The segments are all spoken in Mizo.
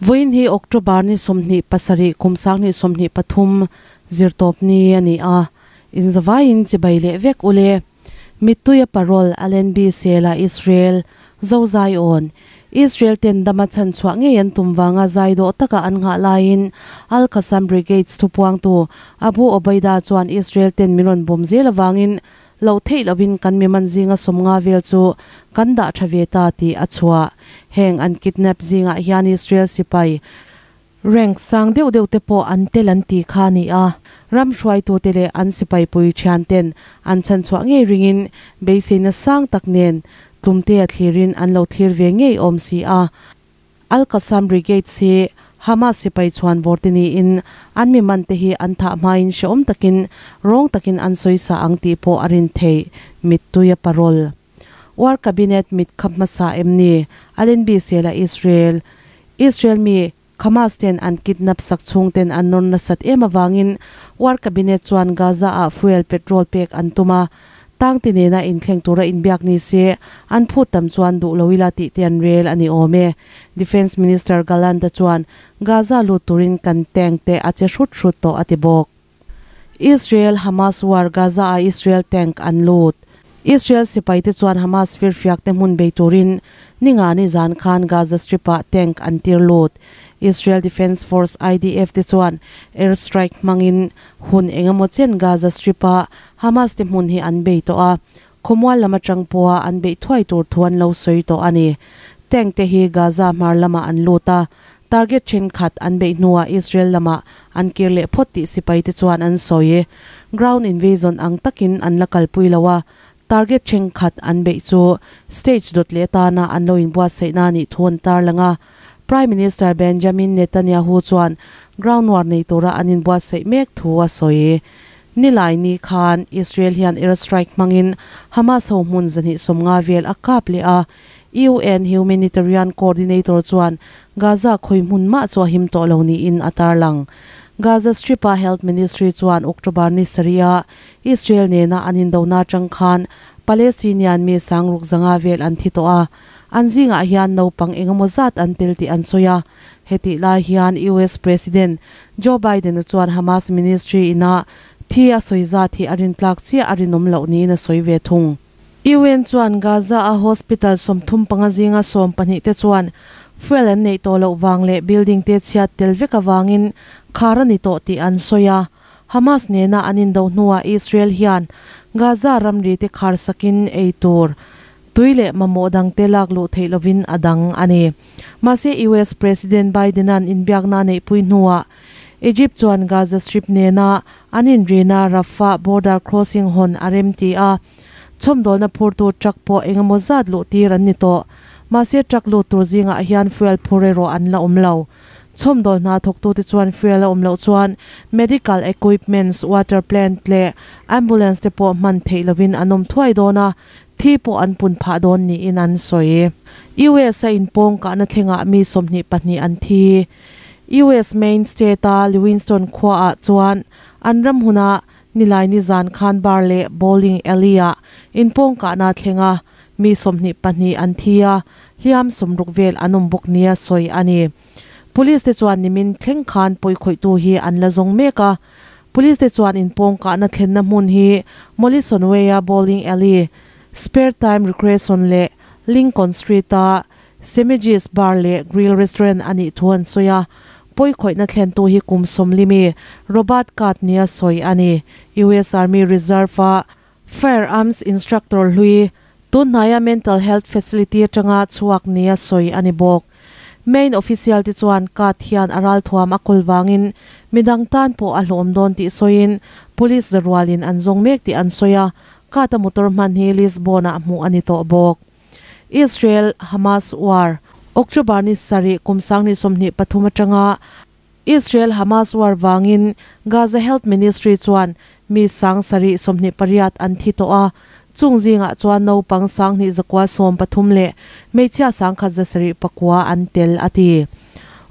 Vawiin hi October ni 27 kum 2023 zirtawp ni a ni a, inzavaiin chibai leh vek ule. Mittuia parole Allenby Sela Israel, Zozai awn. Israel ten dama chhan chhuah ngei an tum vanga zai dawh taka an nghah laiin Al Qassam Brigades thupuangtu Abu Obaida chuan Israel ten min rawn bawm zel avangin loh theih lovin kan mi man zinga sawmnga vel chu kan dah tha ve ta tih a chhuah. Heng an kidnap zingah hian Israel sipai rank sang deuh deuh te pawh an tel an tih kha a ni a. Ram hruaitute leh an sipai pui thian ten an chhanchhuah ngei ringin beiseina sang tak nen tumte a thlirin an lo thlir ve ngei awm si a. Al-Qassam Brigades hi Hamas sipai chhuan bawr te niin an mi man te hi an thah hmain hrehawm takin rawng takin an sawi sa ang tih pawh a rin theih, mittui a parol. War Cabinet mit khap hmasa em ni? Allenby Sela Israel Israel mi Hamas ten an kidnap sak chhung ten an nawr nasat em avangin War Cabinet chuan Gaza ah fuel petrol pek an tum a, Tangte nena inthleng tura inbiak ni se an phut tam chuan duh lo ila tih te an rel a ni awm e. Defence Minister Gallant-a chuan Gaza lut turin kan tank te a che hrut hrut tawh a ti bawk. Israel Hamas war Gaza ah Israel tank an lut. Israel sipai te chuan Hamas firfiak te hmun bei turin ningani zan khan Gaza Strip ah tank an tir lut. Israel Defence Force, IDF, te chuan air strike hmangin hun engemaw chen Gaza Strip ah Hamas te hmun hi an bei tawh a, khawmual lam atang pawha an beih thuai tur thu an lo sawi tawh a ni. Tank te hi Gaza hmar lamah an lut a, target thenkhat an beih hnuah Israel lamah an kir leh phawt tih sipai te chuan an sawi. Ground invasion ang takin an la kalpui lo a, target thenkhat an beih chu stage dawt leh atana an lo inbuatsaihna a nih thu an tarlang a. Prime Minister Benjamin Netanyahu chuan ground war nei tura an inbuatsaih mek thu a sawi. Nilai ni khan Israel hian air strike hmangin Hamas ho hmun 250 vel a kap leh a, UN Humanitarian Coordinator chuan Gaza khawi hmun mah chu a him tawh lo niin a tarlang. Gaza Strip-a Health Ministry chuan October ni sarih-a Israel nena an indona atang khan Palestinian mi 600 vel an thi tawh a, an zingah hian naupang engemaw zat an tel tih an sawi a. Hetih lai hian US President Joe Biden-a chuan Hamas ministry ina thi a sawi zat hi a rintlak chiah a rinawm loh niin a sawi ve thung. UN chuan Gaza-a hospital 35 zinga 12 te chuan fuel an neih tawh loh vang leh building te chhiat tel vek avangin khar a ni tawh tih an sawi a. Hamas nena an indo hnuah Israel hian Gaza ramri te khar sakin ei tur Tui leh mamawh dangte lak luh theih lovin a dang a ni. Mahse US President Biden-a'n inbiakna a neihpui hnuah Egypt chuan Gaza Strip nena an inrina Rafah border crossing hawn a rem ti a, chhawmdawlna phurtu truck pawh engemaw zat luh tir an ni tawh. Mahse truck lut tur zingah hian fuel phur erawh an la awm lo. Chhawmdawl hna thawktute chuan fuel a awm loh chuan medical equipments, water plant leh ambulance te pawh hman theih lovin an awm thuai dawn a, Thi pawh an pun phah dawn niin an sawi. US a inpawng kahna thlengah mi 22 an thi. US Maine state-a Lewiston khuaah chuan an ram huna Nilaini zan khan bar leh bowling alley-ah inpawng kahna thlenga mi 22 an thi a, hliam 60 vel an awm bawk nia sawi a ni. Police te chuan nimin thleng khan pawikhawihtu hi an la zawng mek a. Police te chuan inpawng kahna thlenna hmun hi Mollison Way-a bowling alley, Spare Time Recreation leh Lincoln Street-a Semigi's Bar leh Grill Restaurant a nih thu an sawi a. Pawikhawihna thlentu hi kum 40 mi Robert Card nia sawi a ni. US Army Reserve-a Firearms Instructor hlui, tun hnaia Mental Health Facility atanga chhuak nia sawi a ni bawk. Main official te chuan Card hian a ralthuam a kawl vangin midang tan pawh a hlawm dawn tih sawiin Police zarualin an zawng mek tih an sawi a, Card a motor hman hi Lisbon-ah hmuh a ni tawh bawk. Israel Hamas War, October ni sarih kum 2023 atanga Israel-Hamas war vangin Gaza Health Ministry chuan mi 728 an thi tawh a, chung zingah chuan naupang 2913 leh hmeichhia 1709 an tel a ti.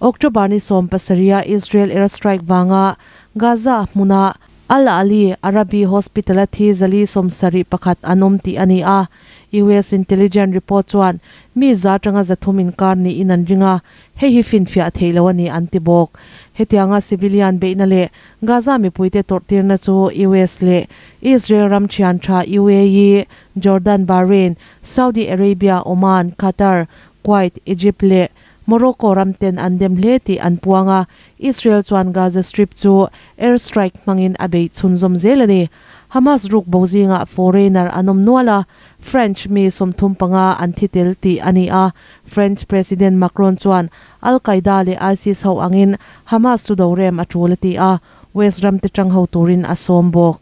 October ni 17 a Israel airstrike vanga Gaza hmuna Al Ahli Arabi Hospital-a thi 471 an awm tih a ni a. US intelligence report chuan mi 100 atanga 300 inkar niin an ring a, hei hi finfiah theih loh a ni an ti bawk. Hetianga civilian beihna leh Gaza mipuite tawrhtirna chu US leh Israel ram thian tha UAE, Jordan, Bahrain, Saudi Arabia, Oman, Qatar, Kuwait, Egypt leh Morocco ram ten an dem hle tih an puang a, Israel chuan Gaza Strip chu air strike hmangin a beih chhunzawm zel a ni. Hamas ruk bo zingah foreigner an awm nual a, French mi 35 an thi tel tih a ni a, French President Macron chuan Al Qaeda leh ISIS ho angin Hamas chu dorem a tul a ti a, West ram te tang ho turin a sawm bawk.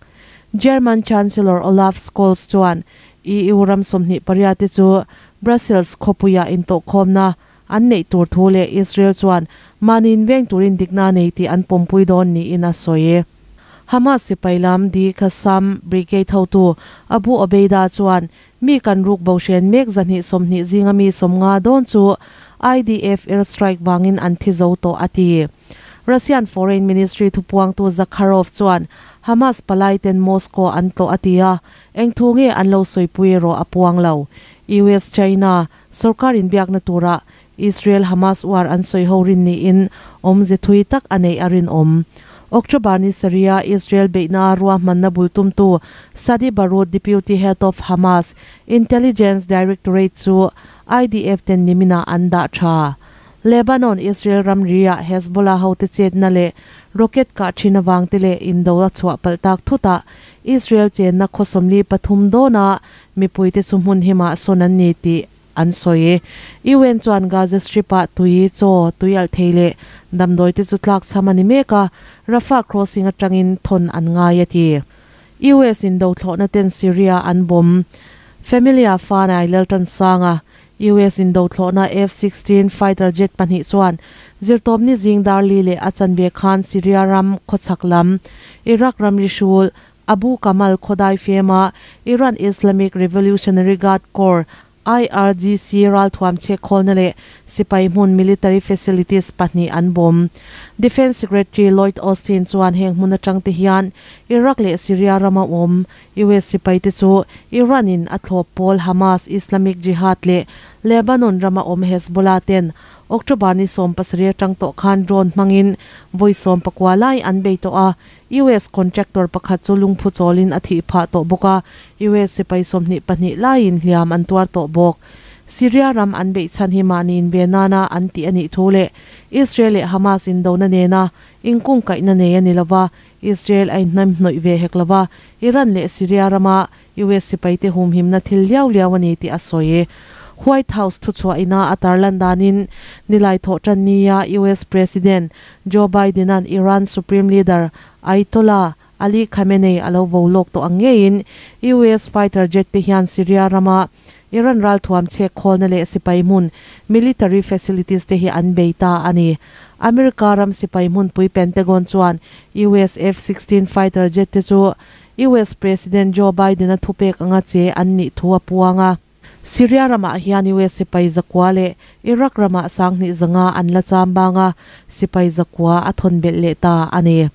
German Chancellor Olaf Scholz chuan EU ram 28 te chu Brussels khawpuia intawhkhawmna an neih tur thu leh Israel chuan mahni inveng turin dikna nei tih an pawmpui dawn niin a sawi. Hamas sipai lam The Qassam Brigade hotu Abu Obeida chuan mi kan ruk bo hren mek 220 zinga mi 50 dawn chu IDF airstrike vangin an thi zo tawh a ti. Russian Foreign Ministry thupuangtu Zakharov chuan Hamas palai ten Moscow an tlawh a ti a, eng thu nge an lo sawipui erawh a puang lo. US China sorkar inbiakna tura Israel Hamas war an sawi ho rin niin awmze thui tak a neih a rinawm. October ni sarih a Israel beihna ruahmanna bul tumtu Sadi Barut Deputy Head of Hamas Intelligence Directorate chu IDF ten niminah an dah tha. Lebanon Israel ramri ah Hezbollah hote chetna leh rocket kah thin avang te leh indo a chhuah palh tak thutah Israel chenna khaw 43 dawna mipuite chu hmun himah sawn an ni tih an sawi. UN chuan Gaza Strip-ah tui, chaw, tui alh thei leh damdawi te chu tlak chham a ni mek a, Rafah crossing atangin thawn an ngai a ti. US in dothlawhna ten Syria an bomb. Familia Fanai Laltansanga, US in dothlawhna F-16 fighter jet pahnih chuan zirtawpni zing dar li leh a chanve khan Syria ram khawchhak lam, Iraq ramri hrul, Abu Kamal khawdai fema Iran Islamic Revolutionary Guard Corps, IRGC, ralthuam chhek khawlna leh sipai hmun, military facilities, pahnih an bawm. Defence Secretary Lloyd Austin chuan heng hmun atang te hian Iraq leh Syria rama awm US sipai te chu Iran in a thlawp pawl Hamas, Islamic Jihad leh Lebanon rama awm Hezbollah ten October ni 17 atang tawh khan drone hmangin vawi 19 lai an bei tawh a, US contractor pakhat chu lungphu chawlin a thih phah tawh bawk a, US sipai 22 laiin hliam an tuar tawh bawk. Syria ram an beih chhan hi mahni inve nana an tih a nih thu leh Israel leh Hamas indona nena inkungkaihna nei a ni lova, Israel a inhnamhnawih ve hek lova, Iran leh Syria rama US sipaite humhimna thil liau liau a ni tih a sawi. White House thuchhuah ina a tarlan danin nilai thawh tan nia US President Joe Biden-a'n Iran Supreme Leader Ayatollah Ali Khamenei a lo vo lawk tawh ang ngeiin US fighter jet te hian Syria rama Iran ralthuam chhek khawlna leh sipai hmun, military facilities, te hi an bei ta a ni. America ram sipai hmunpui Pentagon chuan US F-16 fighter jet te chu US President Joe Biden-a thupek anga che an nih thu a puang a. Syria ramah hian US sipai 900 leh Iraq ramah 2500 an la cham bang a, sipai 900 a thawn belh leh ta a ni.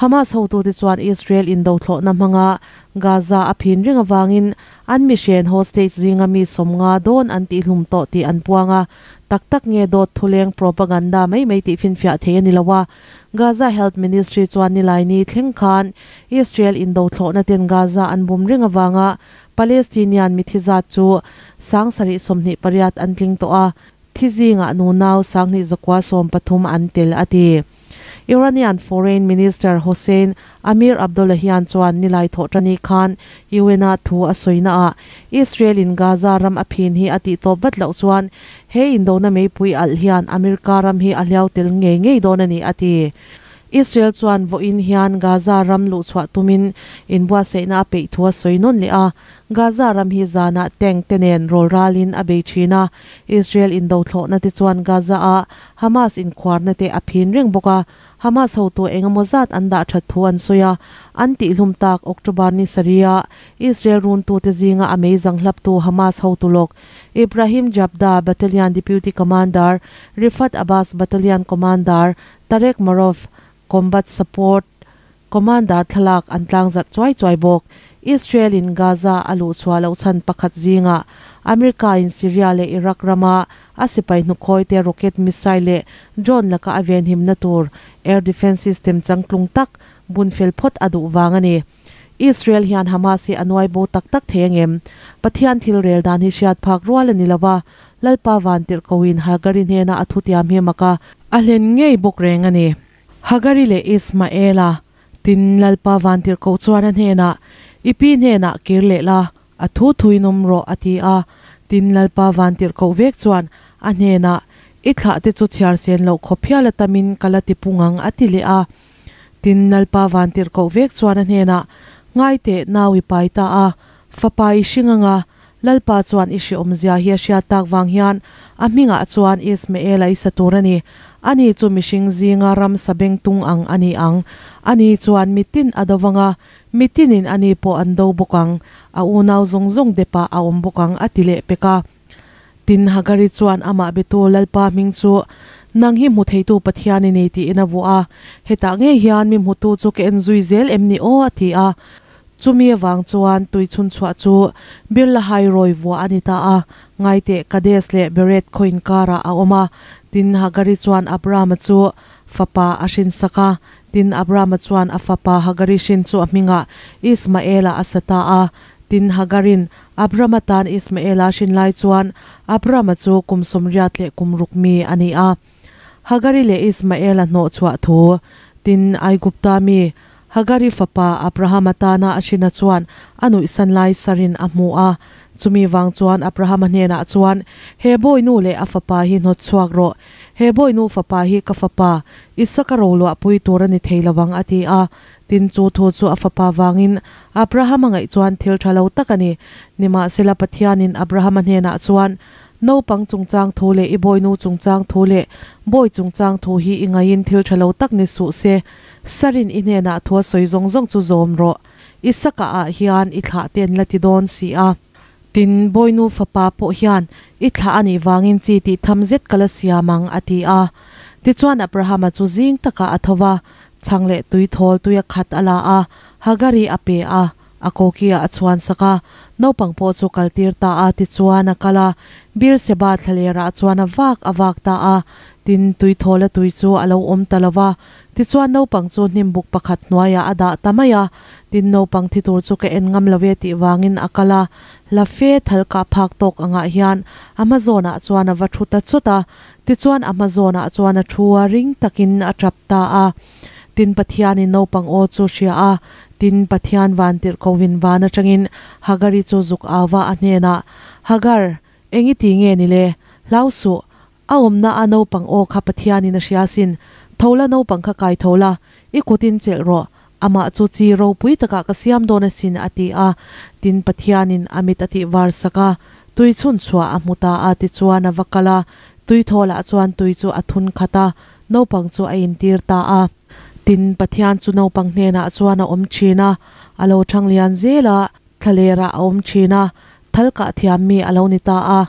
Hamas hotute chuan Israel indothlawhna hmanga Gaza a phin ring avangin an mihren hostage zinga mi 50 dawn an tihlum tawh tih an puang a, tak tak nge dawt thuleng propaganda mai mai tih finfiah thei a ni lo a. Gaza Health Ministry chuan Nilaini thleng khan Israel indothlawhna ten Gaza an bum ring avanga Palestinian mithi zat chu 728 an tling tawh a, thi zingah nunau 2913 an tel a ti. Iranian Foreign Minister Hossein Amir Abdollahian chuan nilai thawhtani khan UN-a thu a sawina ah Israel in Gaza ram a phin hi a tih tawp vat loh chuan he indona meipui alh hian America ram hi a hliau tel ngei ngei dawn a ni a ti. Israel chuan vawiin hian Gaza ram luhchhuah tumin inbuatsaihna a peih thu a sawi nawn leh a, Gaza ram hi zanah tank te nen rawl ralin a bei thin a, Israel indothlawhna te chuan Gaza-a Hamas inkhuarna te a phin reng bawk a, Hamas hotu eng emaw zat an dah that thu an sawi a, an tihlum tak October ni sarih-a Israel runtute zinga a mei zang hlaptu Hamas hotu lawk Ibrahim Jabda Battalion Deputy Commander, Rifat Abbas Battalion Commander, Tarek Marov Combat Support Commander thlalak an tlangzarh chuai chuai bawk. Israel in Gaza a luh chhuah loh chhan pakhat zingah America in Syria leh Iraq rama a sipai hnukhawi te rocket missile leh drone laka a venhimna tur air defence system changtlung tak bun fel phawt a duh vang a ni. Israel hian Hamas hi a nuai bo tak tak thei angem? Pathian thil rel dan hi hriat phak rual a ni lo va, Lalpa vantirhkoin Hagari hnena a thutiam hi mak a, a hlen ngei bawk reng a ni. Hagari leh Ismaela, tin Lalpa vantirhkoh chuan a hnenah, I pi hnenah kir leh la, a thu thuin awm rawh, a ti a. Tin Lalpa vantirhkoh vek chuan a hnenah, I thlah te chu chhiar sen loh khawp hial a tamin ka la ti pung ang, a ti leh a. Tin, Lalpa vantirhkoh vek chuan a hnenah, Ngai teh, nau i pai ta a, fapa i hring anga, Lalpa chuan i hreawmzia hi a hriat tak vang hian a hmingah chuan Ismaela i sa tur a ni. Ani chu mihring zinga ramsa bengtung ang a ni ang. Ani chuan mitin a do vang a, mitinin ani pawh an do bawk ang, a unau zawng zawng depah a awm bawk ang, a ti leh pek a. Tin, Hagari chuan amah betu Lalpa hming chu, Nang hi hmu theitu Pathian i ni tiin a vuah a. Hetah ngei hian mi hmutu chu ka en zui zel em ni aw? a ti a. Chumi avang chuan tui chhunchhuah chu Birlahai rawi vuah a ni ta a. Ngaiteh Kades leh Bered khaw inkarah a awm a. Tin, Hagari chuan Abrama chu fapa a hrinsak a. Tin, Abrama chuan a fapa Hagari hrin chu a hmingah Ismaela a sa ta a. Tin, Hagarin Abrama tan Ismaela hrin lai chuan Abrama chu kum 80 leh kum ruk mi a ni a. Hagari leh Ismaela hnawh chhuah thu, tin, Aigupta mi Hagari fapa Abrahama tana a hrina chuan a nuihsan lai sarin a hmu a. Chumi vang chuan Abrahama hnenah chuan, He bawinu leh a fapa hi hnawt chhuak rawh. He bawinu fapa hi ka fapa Isaka roluahpui tur a ni thei lovang, a ti a. Tin, chu thu chu a fapa vangin Abrahama ngaih chuan thil tha lo tak a ni. Nimahsela, Pathianin Abrahama hnenah chuan, Naupang chungchang thu leh i bawinu chungchang thu leh bawi chungchang thu hi i ngaihin thil tha lo tak ni suh se. Sarin i hnenah thu a sawi zawng zawng chu zawm rawh. Isaka ah hian i thlah te an la ti dawn si a. Tin, bawinu fapa pawh hian i thlah a nih vangin chi tih tham zet ka la siam ang, a ti a. Tichuan Abrahama chu zing takah a tho va, Chhang leh tui thawl tui a khat a la a, Hagari a pe a, a koki-ah a chhuan sak a, naupang pawh chu kal tir ta a, tichuan a kal a, Beer-seba thlalerah chuan a vak a vak ta a, tin, tui thawl a tui chu a lo awm ta lo va, tichuan naupang chu hnimbuk pakhat hnuaiah a dah ta mai a, tin, naupang thi tur chu ka en ngam lo e tih vangin a kal a, hla fe thal kah phak tawk angah hian a hma zawnah chuan a va thu ta chawt a, Tichuan a hma zawnah chuan a thu a, ring takin a tap ta a. Tin, Pathianin naupang aw chu hria a, tin, Pathian van tirhkohin van atangin Hagari chu zuk au va a hnenah, Hagar, eng i ti nge ni le? Hlau suh, a awmna a naupang aw kha Pathianin a hria sin. Tho la naupang kha kai tho la, i kutin chelh rawh, amah chu chi ropui takah ka siam dawn asin, a ti a. Tin, Pathianin a mit a tih var sak a, tui chhun chhuah a hmu ta a, tichuan a va kal a, tui thawlah chuan tui chu a thun khat a, naupang chu a intir ta a. Tin, Pathian chu naupang hnenah chuan a awm thin a, a lo thang lian zel a, thlalerah a awm thin a, thal kah thiam mi a lo ni ta a.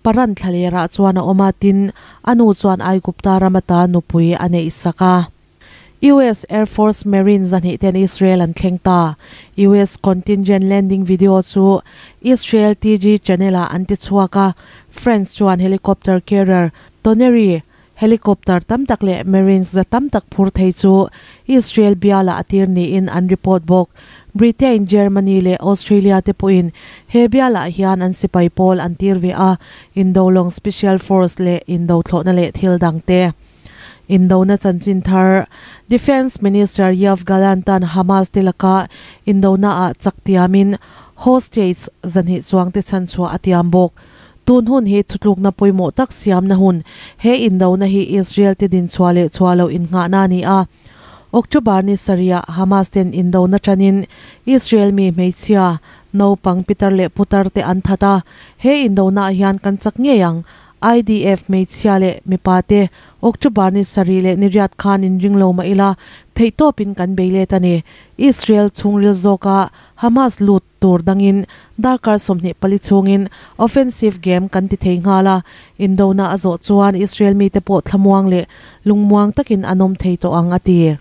Paran thlalerah chuan a awm a, tin, a nu chuan Aigupta ram ata nupui a neih sak a. US Air Force Marine 200 ten Israel an thleng ta. US contingent landing video chu Israel TG channel-ah an ti chhuak a, France chuan helicopter carrier Tonnerre helicopter tam tak leh Marines za tam tak phur thei chu Israel bialah a tir niin an report bawk. Britain, Germany leh Australia te pawhin he bialah hian an sipai pawl an tir ve a, Indo-lawng Special Force leh Indo thlawhna leh thil dangte. Indona chanchin thar, Defence Minister Yoav Gallant-a'n Hamas te laka indona ah chak tiamin hostage 200 chuang te chhanchhuah a tiam bawk. Tun hun hi thutlukna pawimawh tak siamna hun, he indona hi Israel te dinchhuah leh chhuah loh innghahna a ni a. October ni sarihah Hamas ten indona tanin Israel mi hmeichhia, naupang pitar leh putar te an that a, he indona ah hian kan chak ngei ang, IDF hmeichhia leh mipa te October ni sarih leh ni riat khan inring lo mah ila, theihtawpin kan bei let a ni. Israel chhungril zawka Hamas lut tur dangin darkar 24 chhungin offensive game kan ti thei nghal a, indona a zawh chuan Israel mite pawh thlamuang leh lungmuang takin an awm thei tawh ang, a ti.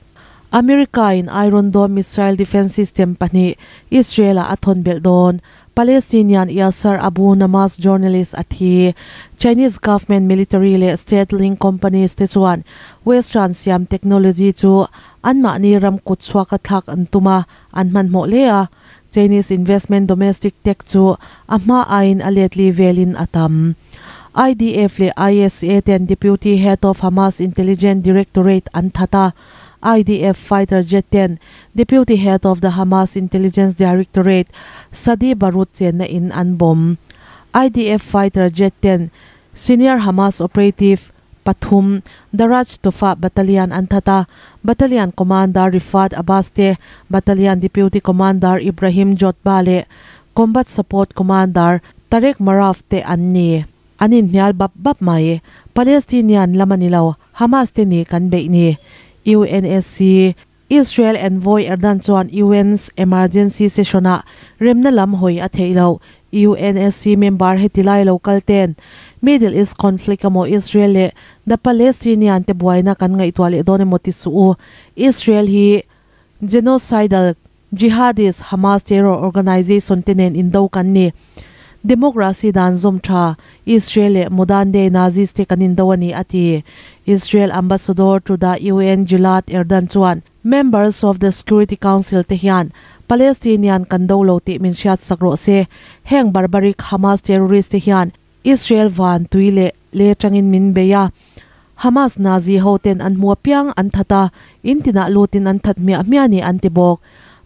America in Iron Dome missile defense system pahnih Israel ah a thawn belh dawn. Palestinian Yasser Abu Namas journalist a thi. Chinese government military leh state linked companies te chuan Western siam technology chu anmahni ram kut chhuak a thlak an tum a, an hmanhmawh hle a. Chinese investment domestic tech chu a hma aiin a letli velin a tam. IDF leh ISA ten Deputy Head of Hamas Intelligence Directorate an that a, IDF fighter jet ten Deputy Head of the Hamas Intelligence Directorate Sadi Barut chenna in an bomb. IDF fighter jet ten senior Hamas operative pathum Daraj Tufa Battalion an that a, Battalion Commander Rifat Abbas te, Battalion Deputy Commander Ibrahim Jotba leh Combat Support Commander Tarek Maraf te an ni. An inhnial bap bap mai. Palestinian lam a ni lo, Hamas te ni kan beih ni. UNSC, Israel envoy Erdan chuan UN's emergency session-ah remna lam hawi a theih loh. UNSC member heti lai lo kal ten Middle East conflict emaw Israel leh the Palestinian te buaina kan ngaihtuah leh dawn emaw ti suh u. Israel hi genocidal jihadist Hamas terror organization te nen indo kan ni. Democracy dan zawm tha Israel leh modern day Nazis te kan indo a ni a ti. Israel ambassador to the UN Gilad Erdan chuan Members of the Security Council te hian Palestinian kan do lo tih min hriat sak rawh se. Heng barbaric Hamas terrorist te hian Israel van tui leh le tangin min bei a. Hamas Nazi ho ten an hmu apiang an that a, in tinah lutin an that hmiah hmiah ni an ti bawk.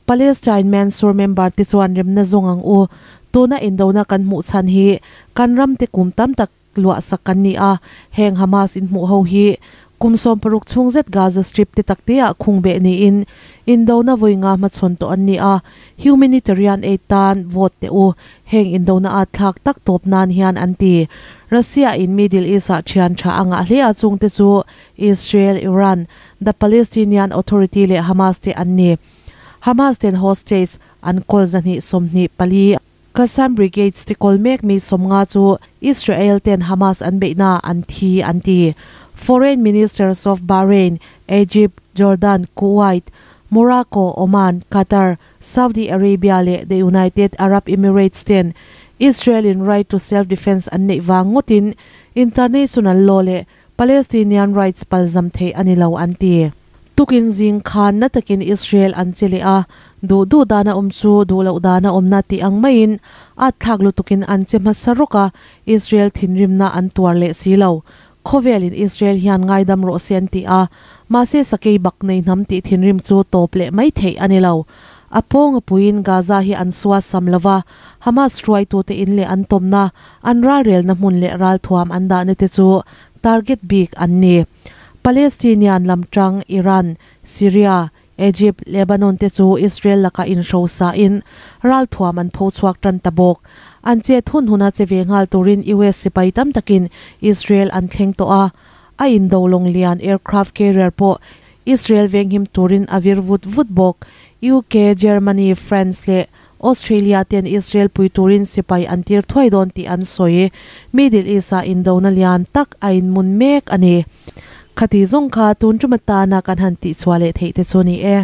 Palestine Mansour member te chuan remna zawng ang u. Tuna indona kan hmuh chhan hi kan ram te kum tam tak luah sak kan ni a, heng Hamas inhmuh ho hi kum 60 chhung zet Gaza Strip te tak te ah khung beh niin indona vawi nga hmachhawn tawh an ni a, humanitarian aid tan vote teh u, heng indona at thlak tak tawp nan hian an ti. Russia in Middle East ah thian tha a ngah hle a chung te chu Israel, Iran, the Palestinian Authority leh Hamas te an ni. Hamas ten hostage an kawl 224. Qassam Brigades te kawl mek mi 50 chu Israel ten Hamas an beihna an thi an ti. Foreign Ministers of Bahrain, Egypt, Jordan, Kuwait, Morocco, Oman, Qatar, Saudi Arabia leh the United Arab Emirates ten Israel in right to self-defence an neih vang ngawtin international law leh Palestinian rights palzam theih a ni lo an ti. Tukin zing khan na takin Israel an che leh a, duh duh dana awm chu duh loh dana awmna tih ang maiin at thlak lutukin an che hmasa rawk a, Israel thinrimna an tuar leh si lo. Khawvelin Israel hian ngaidam rawh se an ti a, mahse sakei bak nei hnam tih thinrim chu tawp leh mai theih a ni lo. A pawng a puiin Gaza hi an sua sam lo va, Hamas hruaitute in leh an tawmna, an ralrelna hmun leh ralthuam an dahna te chu target bik an ni. Palestinian lam tang Iran, Syria, Egypt, Lebanon te chu Israel lakah inhrosa in ralthuam an pho chhuak tan ta bawk. An chet hun huna che ve nghal turin US sipai tam takin Israel an thleng tawh a. A indo lawng lian aircraft carrier pawh Israel venghim turin a vir vut vut bawk. UK, Germany, France leh Australia ten Israel pui turin sipai an tir thuai dawn tih an sawi. Middle East-ah indona lian tak a inmun mek a ni. Khati zawng kha tun tum atana kan han tihchhuah leh theih te chu a ni e.